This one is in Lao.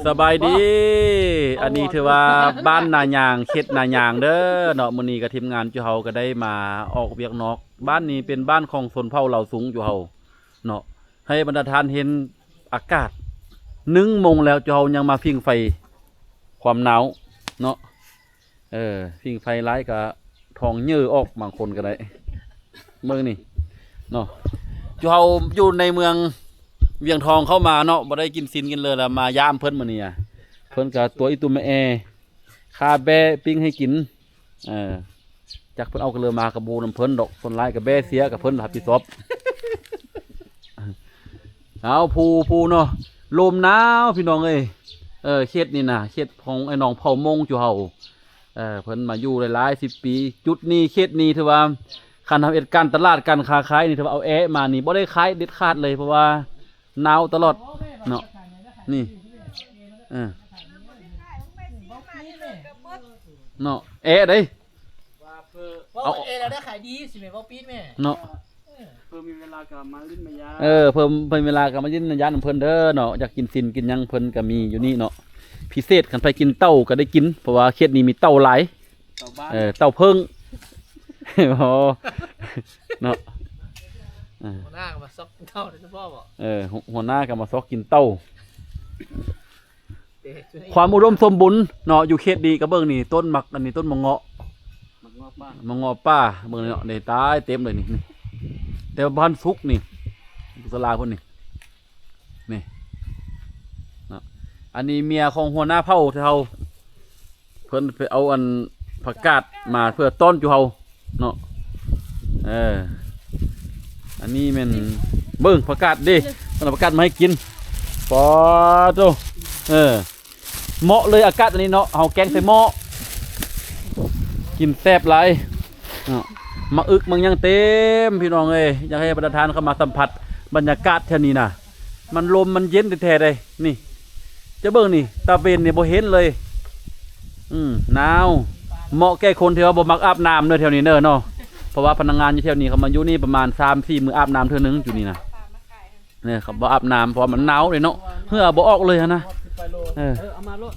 ສະບາຍດີ ອັນນີ້ຖືວ່າບ້ານນາຍາງ ເຂດນາຍາງເດີເນາະ. ມື້ນີ້ກໍທີມງານຈຸເຮົາກໍໄດ້ມາອອກວຽກນອກ. ບ້ານນີ້ເປັນບ້ານຂອງຊົນເຜົ່າລາວສູງຈຸເຮົາເນາະ. ໃຫ້ບັນດາທ່ານເຫັນອາກາດ ໜຶ່ງໂມງແລ້ວ ຈຸເຮົາຍັງມາຜິງໄຟຄວາມໜາວເນາະ. ເອີ ຜິງໄຟຫຼາຍກະທ້ອງເຫຍື້ອອອກບາງຄົນກໍໄດ້. ເບິ່ງນີ້ເນາະ ຢູ່ເຮົາຢູ່ໃນເມືອງວຽງທອງເຂົ້າມາເນາະ ບໍ່ໄດ້ກິນຊີ້ນກິນເລີ ແລ້ວມາຢາມເພິ່ນມື້ນີ້ອະ. ເພິ່ນກະຕົວອີຕຸ່ມແອ ຄາແບ້ປີ້ງໃຫ້ກິນ. ເອີ ຈັກເພິ່ນເອົາກະເລີມາກະບໍ່ນຳເພິ່ນດອກ ສ່ວນຫຼາຍກະແບ້ເສຍກະເພິ່ນຮັບຜິດຊອບ. ເອົາ ພູ ພູເນາະ ລົມໜາວພີ່ນ້ອງເອີຍ. ເອີ ເຂດນີ້ນະ ເຂດຂອງໄອ້ນ້ອງເຜົ່າມົ້ງຈຸເຮົາ. ເອີ ເພິ່ນມາຢູ່ຫຼາຍໆສິບປີ. ຈຸດນີ້ ເຂດນີ້ຖືວ່າ ຄັນເຮົາເຮັດການຕະຫຼາດການຄ້າຂາຍນີ້ ຖືວ່າເອົາແອມານີ້ບໍ່ໄດ້ຂາຍເດັດຂາດເລີຍ ເພາະວ່າໜາວຕະຫຼອດເນາະ. ນີ້ ເອີ ເນາະ ແອເດ້. ເວົ້າເອແລ້ວໄດ້ຂາຍດີຊິແມ່ ເວົ້າປິດແມ່ ເນາະ. ເພິ່ນມີເວລາກໍມາຫຼິ້ນມາຢາມ ເອີ ເພິ່ນ ເພິ່ນເວລາກໍມາຫຼິ້ນມາຢາມນຳເພິ່ນເດີເນາະ. ຢາກກິນຊີ້ນກິນຫຍັງເພິ່ນກໍມີຢູ່ນີ້ເນາະ. ພິເສດຄັນໃຜກິນເຕົ້າກໍໄດ້ກິນ ເພາະວ່າເຂດນີ້ມີເຕົ້າຫຼາຍ. ເຕົ້າບ້ານ ເອີ ເຕົ້າເຜິ້ງ ໂອ້ ເນາະ. ເອີ ຫົວໜ້າກໍມາຊອກກິນເຕົ້າໂດຍສະເພາະບໍ? ເອີ ຫົວ ຫົວໜ້າກໍມາຊອກກິນເຕົ້າ. ຄວາມອຸດົມສົມບູນເນາະ ຢູ່ເຂດນີ້ກໍເບິ່ງນີ້ ຕົ້ນໝາກ ອັນນີ້ຕົ້ນໝາກເງາະ ໝາກເງາະປ່າ ໝາກເງາະປ່າ ເບິ່ງເນາະ ນີ້ຕາຍເຕັມເລີຍນີ້ ນີ້ ແຕ່ວ່າບໍ່ທັນສຸກນີ້ ສາລາເພິ່ນນີ້ ນີ້ເນາະ. ອັນນີ້ເມຍຂອງຫົວໜ້າເຜົ່າເຮົາ ເພິ່ນໄປເອົາອັນຜັກກາດມາເພື່ອຕ້ອນຈຸເຮົາ ເນາະ. ເອີ ອັນນີ້ແມ່ນ ເບິ່ງຜັກກາດເດ້ ເພິ່ນເອົາຜັກກາດມາໃຫ້ກິນ. ປາໂຕ ເອີ ເໝາະເລີຍອາກາດອັນນີ້ເນາະ ເຮົາແກງໃສ່ໝໍ້ ກິນແຊບຫຼາຍເນາະ. ໝາກອຶກໝາກຫຍັງເຕັມພີ່ນ້ອງເອີຍ. ຢາກໃຫ້ບັນດາທ່ານເຂົ້າມາສຳຜັດບັນຍາກາດແຖວນີ້ນະ ມັນລົມມັນເຢັນແທ້ໆເດ້. ນີ້ ຈະເບິ່ງນີ້ ຕາເວັນນີ້ບໍ່ເຫັນເລີຍ. ອືມ ໜາວ ເໝາະແກ່ຄົນທີ່ວ່າບໍ່ມັກອາບນ້ຳເດີ ແຖວນີ້ເດີເນາະ. ເພາະວ່າພະນັກງານຢູ່ແຖວນີ້ ເຂົາມາຢູ່ນີ້ປະມານສາມສີ່ມື້ອາບນ້ຳເທື່ອໜຶ່ງຢູ່ນີ້ນະ. ເອີ ເຂົາບໍ່ອາບນ້ຳ ເພາະວ່າມັນໜາວເດ້ເນາະ ເຫື່ອບໍ່ອອກເລີຍຫັ້ນນະ. ເອີ ເອົາມາໂລດ